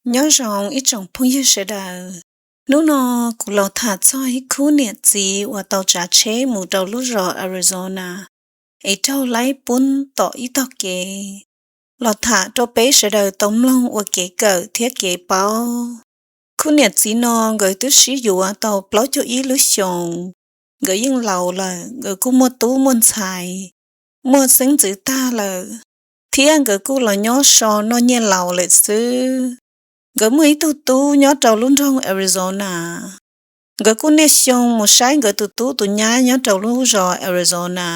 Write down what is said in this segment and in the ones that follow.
Nyob zoo ib tsoom phooj ywg sawv daws, hnub no kuv los tham txog ib khub niam txiv uas tau tsav tsheb mus rau lub zos Arizona es raug laib pub tom ib tog kev, los tham rau peb sawv daws tau mloog ua kev kawm thiab kev paub. Khub niam txiv no nkawd twb sib yuav tau plaub caug ib lub xyoos, nkawd yeej laus lawm, nkawd kuj muaj tub muaj ntxhais, muaj xeeb ntxwv tag lawm, thiab nkawd kuj los nyob so noj nyiaj laus lawm xwb. Nkawd muaj ib tug tub nyob rau lub nroog Arizona. Nkawd kuj niaj xyoo mus saib nkawd tus tub tus nyab nyob rau lub zos Arizona,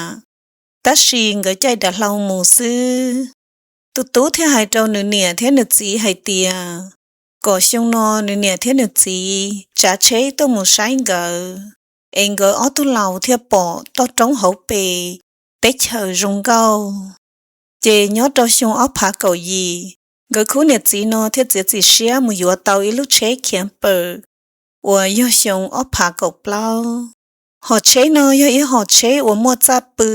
tab sis nkawd caij dav hlau mus xwb. Tus tub thiaj hais rau nws niam thiab nws txiv hais tias kom xyoo no nws niam thiab nws txiv tsav tsheb tuaj mus saib nkawd, es nkawd ob tug laus thiaj pom toj roob hauv pes teb chaws zoo nkauj. Ces nyob rau xyoo ob phav kaum yim, nkawd khub niam txiv no thiaj txiav txim siab mus yuav tau ib lub tsheb camper uas yog xyoo ob phav kaum plaub. Hom tsheb no yog ib hom tsheb uas muaj txaj pw,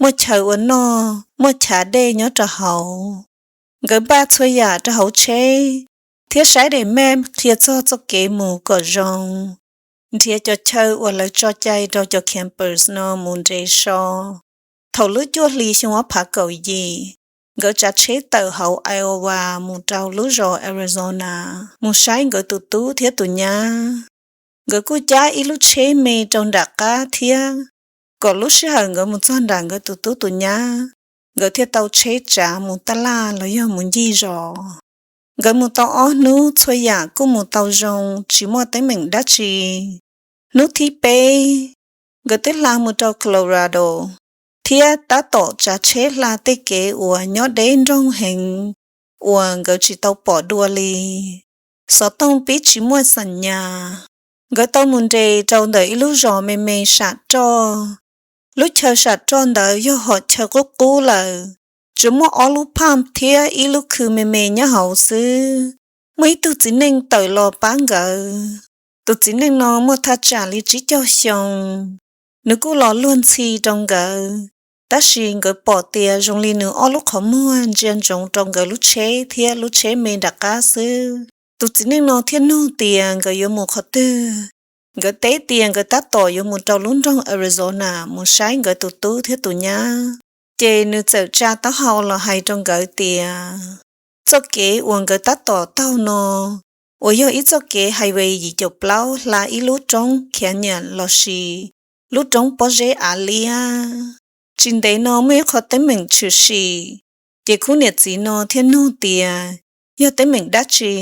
muaj chaw ua noj, muaj chav dej nyob rau hauv. Nkawd npaj txhua yam rau hauv tsheb thiab saib daim map qhia txog txoj kev mus kom zoo, nrhiav cov chaw uas lawv tso cai rau cov campers no mus nres so. Thaum lub cuaj hli xyoo ob phav kaum yim, nkawd tsav tsheb tawm hauv Iowa mus rau lub zos Arizona mus saib nkawd tus tub thiab tus nyab. Nkawd kuj cab ib lub tsheb me rau nram qab thiab, kom lub sij hawm nkawd mus txog nram nkawd tus tub tus nyab, nkawd thiaj tau tsheb tsav mus taj laj los yog mus ncig zos. Nkawd mus tau ob hnub, txhua yam kuj mus tau zoo, tsis muaj teeb meem dab tsi. Hnub thib peb, nkawd twb hla mus rau Colorado thiab tab tom tsav tsheb hla tej kev uas nyob deb nroog heev uas nkawd tsis tau pom dua li. Xov tooj pib tsis muaj xam nyas. Nkawd tau mus nres rau ntawm ib lub zos me me sam roj. Lub chaw sam roj ntawd yog hom chaw qub qub lawm, tsuas muaj ob lub pump thiab ib lub khw me me nyob hauv xwb. Muaj ib tug txiv neej tawm los pab nkawd. Tus txiv neej no muaj thaj tsam li tsib caug xyoo. Nws kuj los luag ntxhi rau nkawd, tab sis nkawd pom tias zoo li nws ob lub qhov muag ntsia ntsoov rau nkawd lub tsheb thiab lub tsheb me nram qab xwb. Tus txiv neej no thiaj nug tias nkawd yuav mus qhov twg. Nkawd teb tias nkawd tab tom yuav mus rau lub nroog Arizona mus saib nkawd tus tub thiab tus nyab. Ces nws txawm tsa taub hau los hais rau nkawd tias txoj kev uas nkawd tab tom taug no, uas yog ib txoj kev highway yim caum plaub hla ib lub roob canyon lossis lub roob pob zeb av liab. Tsis ntev no muaj ib qho teeb meem tshwm sim, ces khub niam txiv no thiaj nug tias yog teeb meem dab tsi.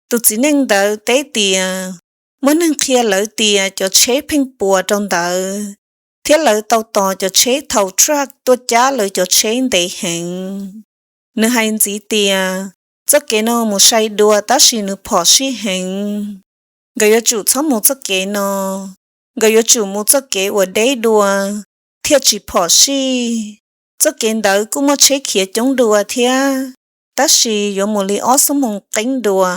Tus txiv neej ntawd teb tias muaj neeg qhia lawv tias cov tsheb pheej puas rau ntawd, thiab lawv tau tos cov tsheb thaum truck tuaj cab lawv cov tsheb ntev heev. Nws hais ntxiv tias txoj kev no mus sai dua tab sis nws phom sij heev. Nkawd yuav tsum txhob mus txoj kev no. Nkawd yuav tsum mus txoj kev uas deb dua thiaj tsis phom sij. Txoj kev ntawd kuj muaj tsheb khiav coob dua thiab, tab sis yuav mus li ob xuab moos qeeb dua.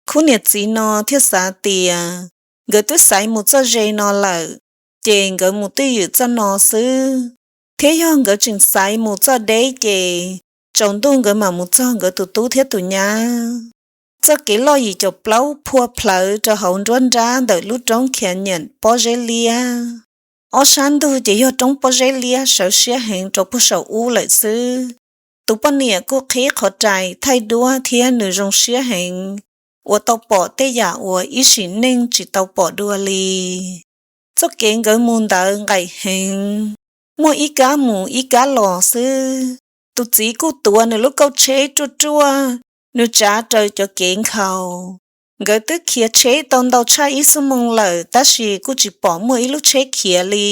Khub niam txiv no thiaj xav tias nkawd twb xaiv mus txoj ze no lawm, ces nkawd mus twj ywm txoj no xwb. Thiab yog nkawd tseem xaiv mus txoj deb ces tsaus ntuj nkawd mam mus txog nkawd tus tub thiab tus nyab. Txoj kev loj yim caum plaub phua plhawv rau hauv nruab nrab ntawm lub roob canyon pob zeb liab. Ob sab ntug ces yog roob pob zeb liab sawv siab heev rau puag saum ub lawm xwb. Tus poj niam kuj qhib qhov rais thaij duab thiab nws zoo siab heev uas tau pom tej yam uas ib sim neej tsis tau pom dua li. Txoj kev nkawd mus ntawd nqaim heev, muaj ib kab mus ib kab los xwb. Tus txiv kuj tuav nws lub kauj tsheb ruaj ruaj, nws tsav raws cov kev nkhaus. Nkawd twb khiav tsheb tau ntau tshaj ib xuab moos lawm tab sis kuj tsis pom muaj ib lub tsheb khiav li.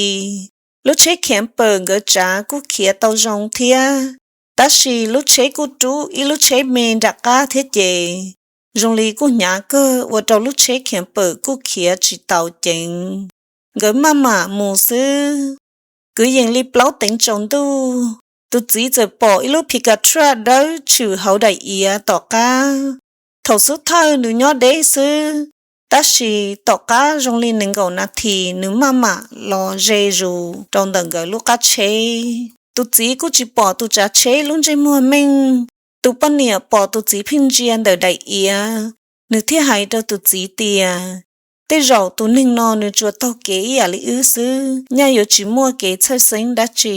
Lub tsheb camper nkawd tsav kuj khiav tau zoo thiab, tab sis lub tsheb kuj rub ib lub tsheb me nram qab thiab ces zoo li kuj hnyav kawg ua rau lub tsheb camper kuj khiav tsis tau ceev. Nkawd maj mam mus xwb. Kwv yees li plaub teev tsaus ntuj, tus txiv txawm pom ib lub pickup truck dawb tshwm hauv daim iav tom qab. Thaum xub thawj nws nyob deb xwb, tab sis tom qab zoo li nees nkaum nas this nws maj mam los ze zus rau ntawm nkawd lub qab tsheb. Tus txiv kuj tsis pom tus tsav tsheb lub ntsej muag meej, Tus poj niam pom tus txiv pheej ntsia ntawm daim iav, nws thiaj hais rau tus txiv tias, Tej zaum tus neeg no nws tsuas taug kev ib yam li wb xwb, nyaj yuav tsis muaj kev txhawj xeeb dab tsi.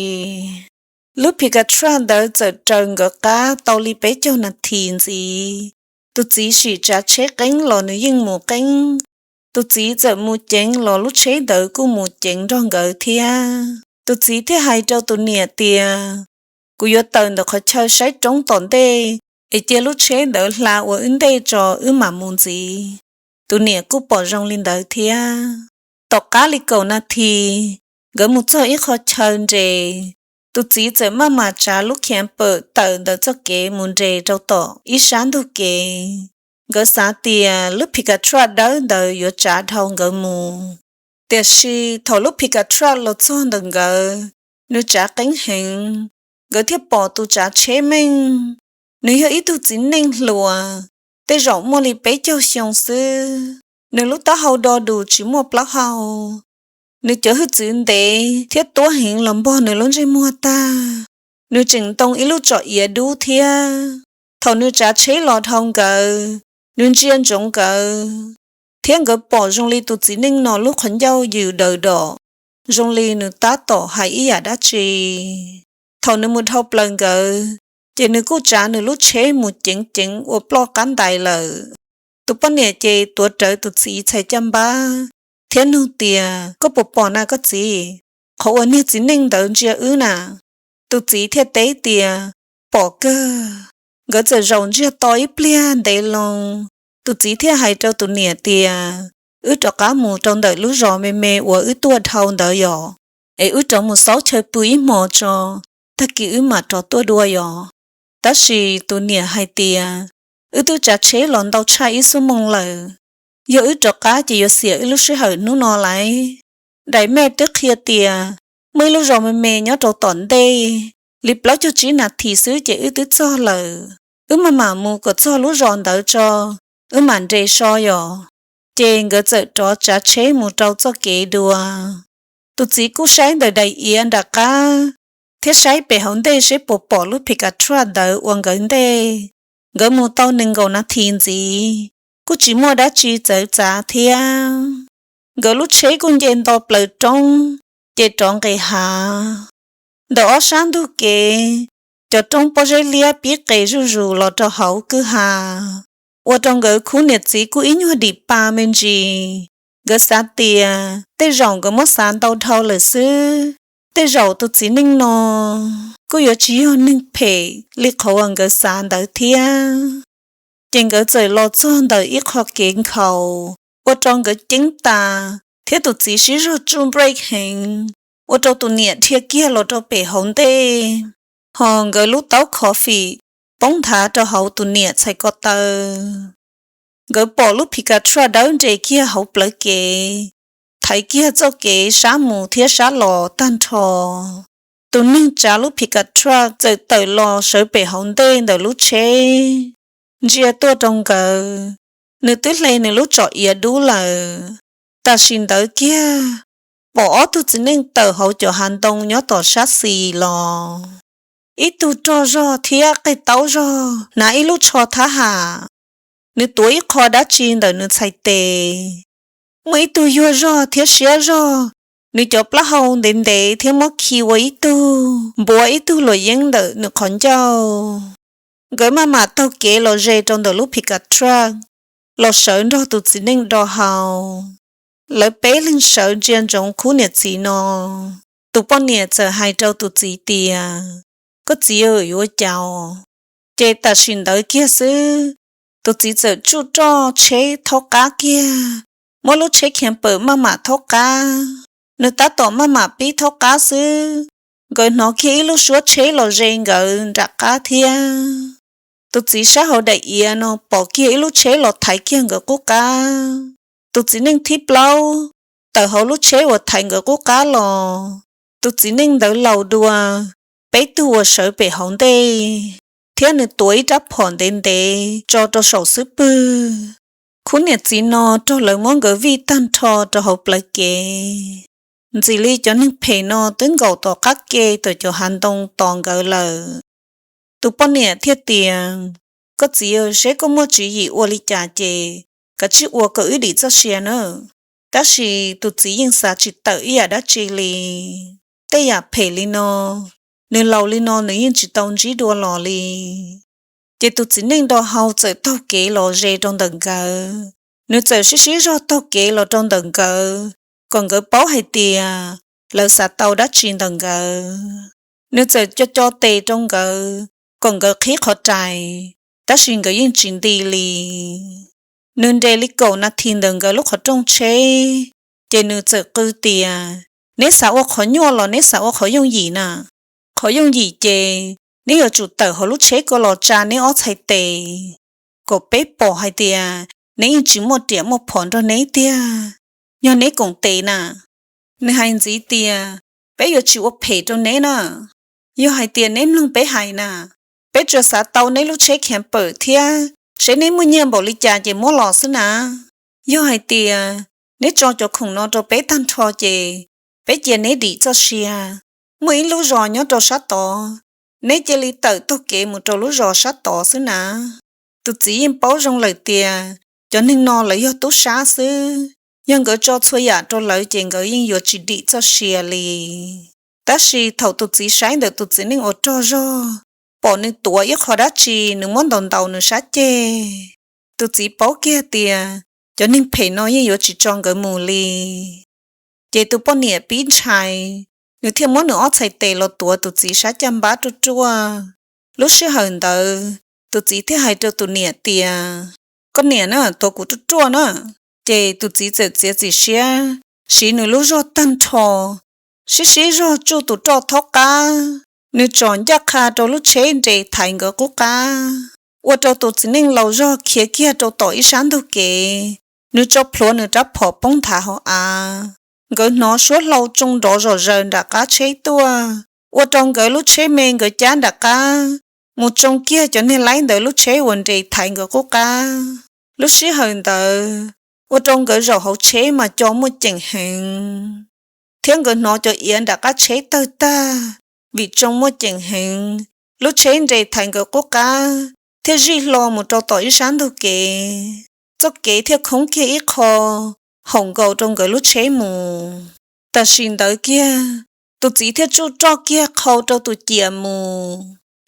Lub pickup truck ntawd txawm raws nkawd qab tau li peb caug nas this ntxiv. Tus txiv sim tsav tsheb qeeb los nws yeej mus qeeb. Tus txiv txawm mus ceev los lub tsheb ntawd kuj mus ceev nrog nkawd thiab. Tus txiv thiaj hais rau tus niam tias, Kuv yuav tawm ntawm qhov chaw saib roob tom ntej, es cia lub tsheb ntawd hla ua wb ntej tso wb mam mus ntxiv. Tus niam kuj pom zoo li ntawd thiab. Tom qab li kaum nas this, nkawd mus txog ib qho chaw nres. Tus txiv txawm maj mam tsav lub camper tawm ntawm txoj kev mus nres rau tom ib sab ntug kev. Nkawd xav tias lub pickup truck dawb ntawd yuav tsav dhau nkawd mus. Tiam sis thaum lub pickup truck los txog ntawm nkawd, nws tsav qeeb heev, nkawd thiaj pom tus tsav tsheb meej. Nws yog ib tug txiv neej hluas, tej zaum muaj li peb caug xyoo xwb. Nws lub taub hau do dus tsis muaj plaub hau. Nws cov hwj txwv ntev thiab tuab heev los npog nws lub ntsej muag tag. Nws tseem ntoo ib lub tsom iav dub thiab. Thaum nws tsav tsheb los dhau nkawd, nws ntsia ntsoov nkawd, thiab nkawd pom zoo li tus txiv neej no lub qhov ncauj yws daws dom, zoo li nws tab tom hais ib yam dab tsi. Thaum nws mus dhau plaws nkawd, ces nws kuj tsav nws lub tsheb mus ceev ceev ua ploj qab ntais lawm. Tus poj niam ces tuav rawv tus txiv txhais caj npab thiab nug tias, Koj puas pom na koj txiv? Qhov uas niag txiv neej ntawd ntsia wb na? Tus txiv thiaj teb tias, Pom kawg. Nkawd txawm zaum ntsiag to ib pliag ntev loo. Tus txiv thiaj hais rau tus niam tias, Wb rov qab mus rau ntawm lub zos me me uas wb tuaj dhau ntawd yom, es wb rov mus xaub chaw pw ib hmos tso, tag kis wb mam rov tuaj dua yom. Tab sis tus niam hais tias, Wb twb tsav tsheb los ntau tshaj ib xuab moos lawm. Yog wb rov qab ces yuav xiam wb lub sij hawm hnub no lauj. Daim mej twb qhia tias muaj ib lub zos me me nyob rau tom ntej, li plaub caug tsib nas this xwb ces wb twb txog lawm. Wb maj mam mus kom txog lub zos ntawd tso, wb mam nres so yom. Ces nkawd txawm rov tsav tsheb mus rau txoj kev dua. Tus txiv kuj saib ntawm daim iav nram qab thiab saib pem hauv ntej seb puas pom lub pickup truck ntawd ua nkawd ntej. Nkawd mus tau nees nkaum nas this ntxiv, kuj tsis muaj dab tsi txawv txav thiab. Nkawd lub tsheb kuj nce nto plaws roob, ces rov nqes hav. Ntawm ob sab ntug kev, cov roob pob zeb liab pib qes zuj zus los rau hauv kwj ha, ua rau nkawd khub niam txiv kuj ib nyuag dim pa me ntsis. Nkawd xav tias tej zaum nkawd muab xav ntau dhau lawm xwb, tej zaum tus txiv neej no kuj yuav tsis yog neeg phem li qhov uas nkawd xav ntawd thiab. Ces nkawd txawm los txog ntawm ib qho kev nkhaus, ua rau nkawd ceeb tas, thiab tus txiv sib zog tsuj brake heev, ua rau tus niam dhia kiag los rau pem hauv ntej, hos nkawd lub taub coffee poob nthav rau hauv tus niam txhais ko taw. Nkawd pom lub pickup truck dawb nres kiag hauv plawv kev, thaiv kiag txoj kev sab mus thiab sab los tag nrho. Tus neeg tsav lub pickup truck txawm tawm los sawv pem hauv ntej ntawm lub tsheb, ntsia tuaj rau nkawd. Nws twb hle nws lub tsom iav dub lawm. Tam sim ntawd kiag, pom ob tug txiv neej tawm hauv cov hav ntoo nyob tom sab xis los. Ib tug rog zog thiab qe taub zog hnav ib lub tsho thab ham. Nws tuav ib qho dab tsi ntawm nws txhais tes. Muaj ib tug yuag zog thiab siab zog, nws cov plaub hau ntev ntev thiab muab khi ua ib tug, npuav ib tug luam yeeb ntawm nws qhov ncauj. Nkawd maj mam taug kev los ze rau ntawm lub pickup truck, los sawv nrog tus txiv neej do hau. Lawv peb leeg sawv ntsia ntsoov khub niam txiv no. Tus poj niam txawm hais rau tus txiv tias, Koj txiv, yuav ua cas? Ces tam sim ntawd kiag xwb, tus txiv txawm tsuj roj tsheb thaub qab kiag, muab lub tsheb camper maj mam thaub qab. Nws tab tom maj mam pib thaub qab xwb, nkawd hnov kiag ib lub suab tsheb los ze nkawd nram qab thiab. Tus txiv sab hauv daim iav no pom kiag ib lub tsheb los thaiv kiag nkawd qub qab. Tus txiv neej thib plaub tawm hauv lub tsheb uas thaiv nkawd qub qab los. Tus txiv neej ntawd laus dua peb tug uas sawv pem hauv ntej, thiab nws tuav ib rab phom ntev ntev tso rau saum xub pwg. Khub niam txiv no raug lawv muab nkawd vij tag nrho rau hauv plawv kev. Ntxim li cov neeg phem no twb nkaum tom qab ke tom cov hav ntoo tos nkawd lawm. Tus poj niam thiaj tias, Koj txiv, seb koj muaj tswv yim ua li cas ces kav tsij ua kom wb dim txoj sia na. Tab sis tus txiv yeej xav tsis tawm ib yam dab tsi li. Tej yam phem li no, nws laus li no nws yeej tsis tau ntsib dua los li. Ces tus txiv neej do hau txawm taug kev los ze rau ntawm nkawd. Nws txawm sib sib zog taug kev los rau ntawm nkawd kom nkawd paub hais tias lawv xav tau dab tsi ntawm nkawd. Nws txawm co co tes rau nkawd kom nkawd qhib qhov rais, tab sis nkawd yeej tsis nti li. Nws nres li kaum nas this ntawm nkawd lub qhov rooj tsheb, ces nws txawm qw tias, Neb xav ua qhov nyuaj los neb xav ua qhov yooj yim na? Qhov yooj yim ces neb yuav tsum tawm hauv lub tsheb ko los tsa neb ob txhais tes, kom peb pom hais tias neb yeej tsis muaj riam muaj phom nrog neb tiag. Yog neb koom tes na, nws hais ntxiv tias, Peb yuav tsis ua phem rau neb na. Yog hais tias neb mloog peb hais na, peb tsuas xav tau neb lub tsheb khiav pawm thiab, seb neb muaj nyiaj npaum li cas ces muab los xwb na. Yog hais tias neb tso cov khoom no rau peb tag nrho ces peb cia neb dim txoj sia. Muaj ib lub zos nyob rau sab tod, neb cia li tawm taug kev mus rau lub zos sab tod xwb na. Tus txiv yeej paub zoo lawm tias cov neeg no lawv yog tub sab xwb, yog nkawd tso txhua yam rau lawv ces nkawd yeej yuav tsis dim txoj sia li. Tab sis thaum tus txiv saib ntawm tus txiv neej uas rog zog, pom nws tuav ib qho dab tsi nws muab ntaus ntaus nws sab ceg, tus txiv paub kiag tias cov neeg phem no yeej yuav tsis tso nkawd mus li. Ces tus poj niam pib ntshai, nws thiaj muab nws ob txhais tes los tuav tus txiv sab caj npab ruaj ruaj. Lub sij hawm ntawd tus txiv thiaj hais rau tus niam tias, Koj niam na, tuav kuv ruaj ruaj na. Ces tus txiv txawm txiav txim siab, siv nws lub zog tag nrho, sib sib zog tsuj tus roj thaub qab. Nws tsom ncaj qha rau lub tsheb nres thaiv nkawd qub qab, ua rau tus txiv neej laus zog khiav kiag rau tom ib sab ntug kev. Nws tso plhuav nws rab phom poob nthav hauv av. Nkawd hnov suab hlau tsoo nrov zom zaws nram qab tsheb tuaj, ua rau nkawd lub tsheb me nkawd cab nram qab mus tsoo kiag cov niag laib ntawd lub tsheb uas nres thaiv nkawd qub qab. Lub sij hawm ntawd ua rau nkawd zaum hauv tsheb mas co muaj ceem heev, thiab nkawd hnov cov iav nram qab tsheb tawg tag. Vim tsoo muaj ceem heev, lub tsheb nres thaiv nkawd qub qab thiaj zij hlo mus rau tom ib sab ntug kev. Txoj kev thiaj khoob kiag ib qho, haum nkaus rau nkawd lub tsheb mus. Tam sim ntawd kiag, tus txiv thiaj tsuj roj kiag qhau rau tus ciam mus,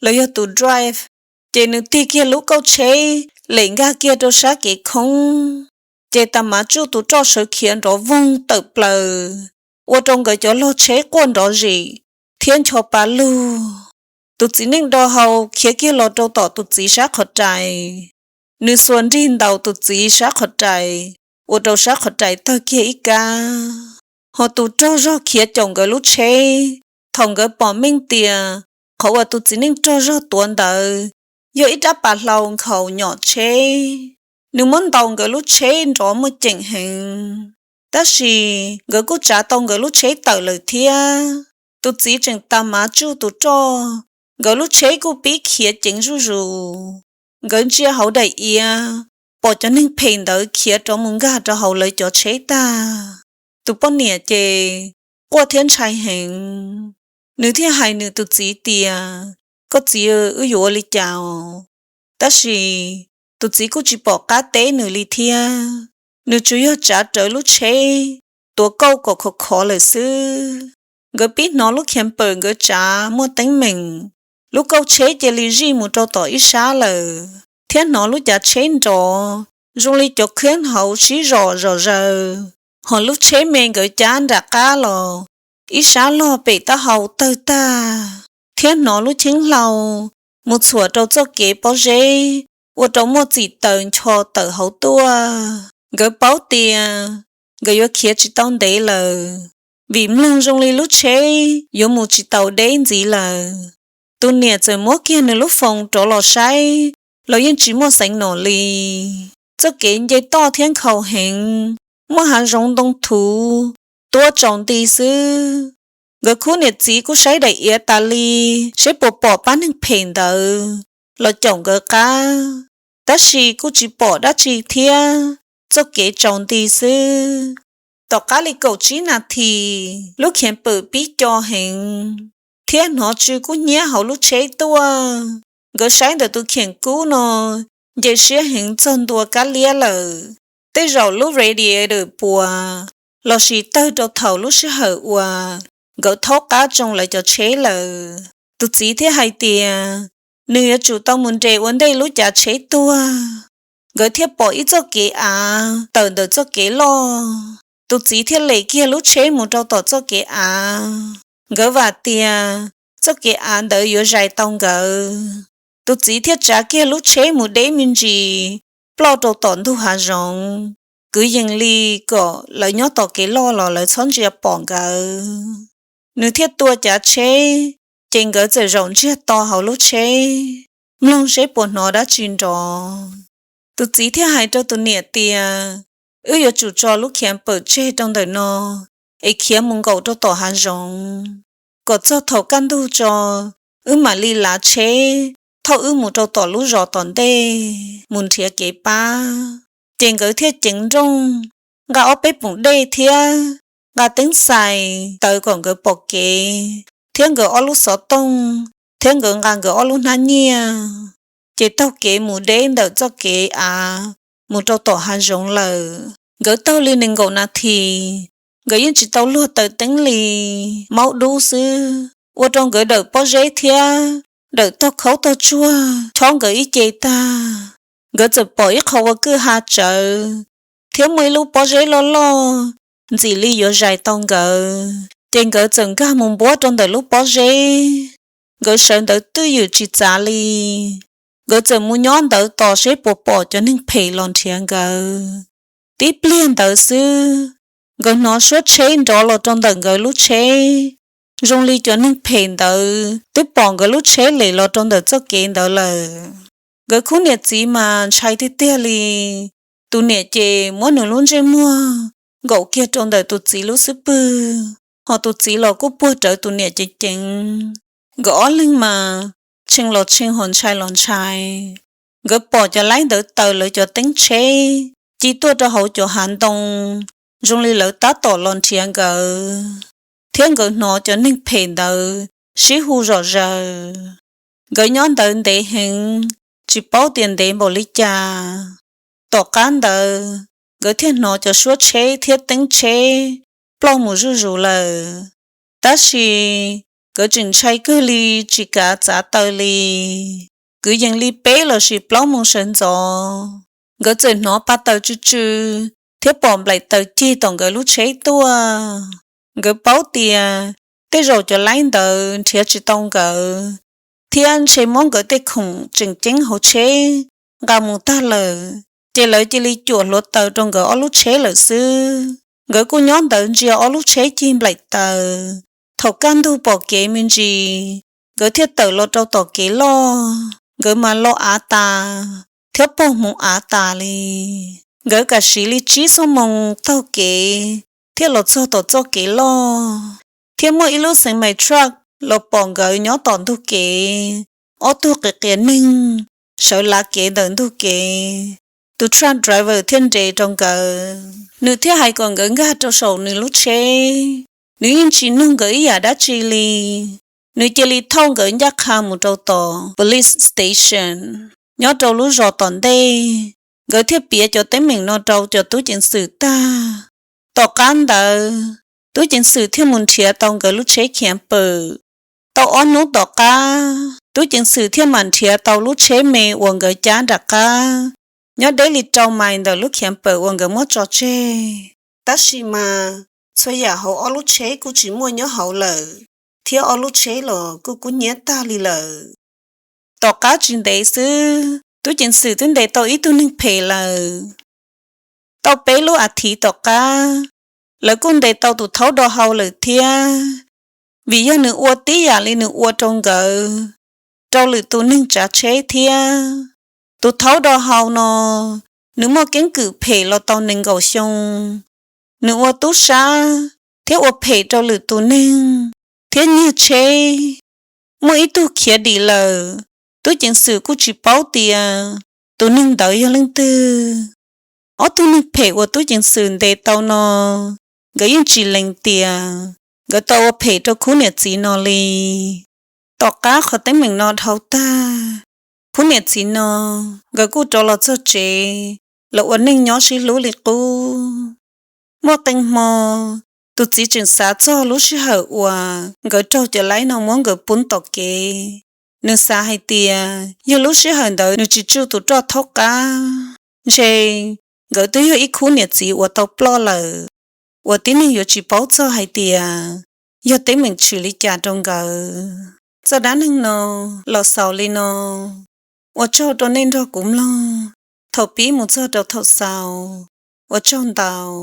los yog tus drive, ces nws tig kiag lub kauj tsheb lem nkag kiag rau sab kev khoob, ces tas mav tsuj tus roj sawv khiav nrov voog tawm plaws, ua rau nkawd cov log tsheb quaj nrov zim thiab ncho pa lug. Tus txiv neej do hau khiav kiag los rau tom tus txiv sab qhov rais, nws xuas nrig ntaus tus txiv sab qhov rais, ua rau sab qhov rais tawg kiag ib kab. Ho tus rog zog khiav caum nkawd lub tsheb, thaum nkawd pom meej tias qhov uas tus txiv neej rog zog tuav ntawd yog ib rab pas hlau nkhaus nyom tsheb, nws muab ntaus nkawd lub tsheb nrov muaj ceem heev. Tab sis nkawd kuj tsav tau nkawd lub tsheb tawm lawm thiab. Tus txiv tseem tas mav tsuj tus roj, nkawd lub tsheb kuj pib khiav ceev zuj zus. Nkawd ntsia hauv daim iav, pom cov neeg phem ntawd khiav rov mus nkag rau hauv lawv cov tsheb tag. Tus poj niam ces quaj thiab ntshai heev, nws thiaj hais nws tus txiv tias, Koj txiv, wb yuav ua li cas os? Tab sis tus txiv kuj tsis pom qab teb nws li thiab. Nws tsuas yog tsav rawv lub tsheb, tuav kauj kom khov khov lawm xwb. Nkawd pib hnov lub khiav pawm nkawd tsav muaj teeb meem, lub kauj tsheb cia li zij mus rau tom ib sab lawm, thiab hnov lub cav tsheb nrov zoo li cov khab hauv sib zom zom zaws. Ho lub tsheb me nkawd cab nram qab los, ib sab log pem taub hau tawg tag, thiab hnov lub cheeb hlau mus txhuam rau txoj kev pob zeb, ua rau muaj txim taws ncho tawm hauv tuaj. Nkawd paub tias nkawd yuav khiav tsis tau ntev lawm, vim mloog zoo li lub tsheb yuav mus tsis taus deb ntxiv lawm. Tus niam txawm muab kiag nws lub foos rov los saib los yeej tsis muaj xeev nom li. Txoj kev nce toj thiab nkhaus heev, muaj hav zoov ntoo thuv tuab tsaus nti xwb. Nkawd khub niam txiv kuj saib daim iav tas li, seb puas pom pab neeg phem ntawd los caum nkawd qab, tab sis kuj tsis pom dab tsi thiab, txoj kev tsaus nti xwb. Tom qab li kaum tsib nas this, lub khiav pawm pib co heev, thiab hnov tsw kub hnyiab hauv lub tsheb tuaj. Nkawd saib ntawm tus kheem kub no nce siab heev txog ntua kab liab lawm. Tej zaum lub radiator puas lossis tawg rau thaum lub sij hawm uas nkawd thaub qab tsoo lawv cov tsheb lawm. Tus txiv thiaj hais tias nws yuav tsum tau mus nres ua ntej lub cav tsheb tuag. Nkawd thiaj pom ib txoj kev av tawm ntawm txoj kev loj. Tus txiv thiaj lem kiag lub tsheb mus rau tom txoj kev av. Nkawd vam tias txoj kev av ntawd yuav zais tau nkawd. Tus txiv thiaj tsav kiag lub tsheb mus deb me ntsis ploj rau tom ntug hav zoov, kwv yees li kom lawv nyob tom kev loj los lawv txhob ntsia pom nkawd. Nws thiaj tua cav tsheb, ces nkawd txawm zaum ntsiag to hauv lub tsheb, mloog seb puas hnov dab tsi nrov. Tus txiv thiaj hais rau tus niam tias, Wb yuav tsum tso lub khiav pawm tseg rau ntawm no es khiav mus nkaum rau tom hav zoov, kom txog thaum kaj ntug tso, wb mam li lav tsheb thauj wb mus rau tom lub zos tom ntej mus nrhiav kev pab. Ces nkawd thiaj ceev nrooj, nqa ob peb poom dej thiab nqa teeb xais taws kom nkawd pom kev, thiab nkawd ob lub xov tooj, thiab nkawd nqa nkawd ob lub hnab nyiaj, ces taug kev mus deb ntawm txoj kev av mus rau tom hav zoov lawm. Nkawd taug li nees nkaum nas this, nkawd yeej tsis tau luag taws teeb li, maub dub xwb, ua rau nkawd dawm pob zeb thiab dawm tog khaub tog tsuag chob nkawd ib ce tag. Nkawd txawm pom ib qho ua kwj ha tsawv, thiab muaj ib lub pob zeb loj loj ntxim li yuav zais tau nkawd, ces nkawd txawm nkag mus npuab rau ntawm lub pob zeb. Nkawd sawv ntawd twj ywm tsis txav li. Nkawd txawm mus nyob ntawd tos seb puas pom cov neeg phem los nrhiav nkawd. Tib pliag ntawd xwb, nkawd hnov suab tsheb nrov los rau ntawm nkawd lub tsheb, zoo li cov neeg phem ntawd twb pom nkawd lub tsheb lem los rau ntawm txoj kev ntawd lawm. Nkawd khub niam txiv mas ntshai tiag tiag li. Tus niam ces muab nws lub ntsej muag nkaum kiag rau ntawm tus txiv lub xub pwg, hos tus txiv los kuj puag rawv tus niam ceev ceev. Nkawd ob leeg mas tshee los tshee hos ntshai los ntshai. Nkawd pom cov laib ntawd taws lawv cov teeb tsheb ci tuaj rau hauv cov hav ntoo, zoo li lawv tab tom los nrhiav nkawd, thiab nkawd hnov cov neeg phem ntawd sib hu zom zaws. Nkawd nyob ntawd ntev heev, tsis paub tias ntev npaum li cas. Tom qab ntawd nkawd thiaj hnov cov suab tsheb thiab teeb tsheb ploj mus zuj zus lawm. Tab sis nkawd tseem ntshai kawg li tsis kav txav taw li. Kwv yees li peb lossis plaub moos sawv ntxov, nkawd txawm hnov pa taws tsw tsw thiab pom nplaim taws cig tom nkawd lub tsheb tuaj. Nkawd paub tias tej zaum cov laib ntawd nrhiav tsis tau nkawd, thiab ntshe muab nkawd tej khoom tseem ceeb hauv tsheb nqa mus tag lawm, ces lawv cia li cuam hluav taws rau nkawd ob lub tsheb lawm xwb. Nkawd kuj nyob ntawd ntsia ob lub tsheb cig nplaim taws. Thaum kaj ntug pom kev me ntsis, nkawd thiaj tawm los rau tom kev loj. Nkawd mas lo av tas thiab pog hmoov av tas li. Nkawd kam siv li tsib xuab moos taug kev thiaj los txog tom txoj kev loj, thiab muaj ib lub xeev maim truck los pom nkawd nyob tom ntug kev, ob tug qias qias neeg sawv lav kev ntawm ntug kev. Tus truck driver thiaj nres rau nkawd, nws thiaj hais kom nkawd nkag rau saum nws lub tsheb. Nws yeej tsis nug nkawd ib yam dab tsi li, nws cia li thauj nkawd ncaj qha mus rau tom police station nyob rau lub zos tom ntej. Nkawd thiaj piav cov teeb meem no rau cov tub ceev xwm tag. Tom qab ntawd, tub ceev xwm thiaj mus nrhiav tau nkawd lub tsheb khiav pawm. Tau ob hnub tom qab, tub ceev xwm thiaj mam nrhiav tau lub tsheb me uas nkawd cab nram qab, nyob deb li rau mais ntawm lub khiav pawm uas nkawd muab tso tseg. Tab sis mas txhua yam hauv ob lub tsheb kuj tsis muaj nyob hauv lawm, thiab ob lub tsheb los kuj kub hnyiab tag li lawm. Tom qab tsis ntev xwb, tub ceev xwm twb ntes tau ib tug neeg phem lawm. Tau peb lub as thiv tom qab, lawv kuj ntes tau tus thaub do hau lawm thiab, vim yog nws ua tib yam li nws ua rau nkawd, rau lwm tus neeg tsav tsheb thiab. Tus thaub do hau no, nws muaj keeb kwm phem los tau nees nkaum xyoo. Nws ua tub sab thiab ua phem rau lwm tus neeg thiab nyiag tsheb. Muaj ib tug khiav dim lawm, tub ceev xwm kuj tsis paub tias tus neeg ntawd yog leej twg. Ob tug neeg phem uas tub ceev xwm ntes tau no, nkawd yeej tsis lees tias nkawd tau ua phem rau khub niam txiv no li. Tom qab qhov teeb meem no dhau tag, Khub niam txiv no nkawd kuj rov los txog tsev los ua neej nyob sib hlub li qub. Muaj qee hmo, tus txiv tseem xav txog lub sij hawm uas nkawd raug cov laib no muab nkawd pub tom kev. Nws xav hais tias yog lub sij hawm ntawd nws tsis tsuj tus roj thaub qab, ntshe nkawd twb yog ib khub niam txiv uas tau ploj lawm, uas tib neeg yuav tsis paub txog hais tias yog teeb meem tshwm li cas rau nkawd. Txoj dab neeg no los xaus li no. Ua tsaug rau nej nrog kuv mloog thaum pib mus txog rau thaum xaus. Ua tsaug ntau.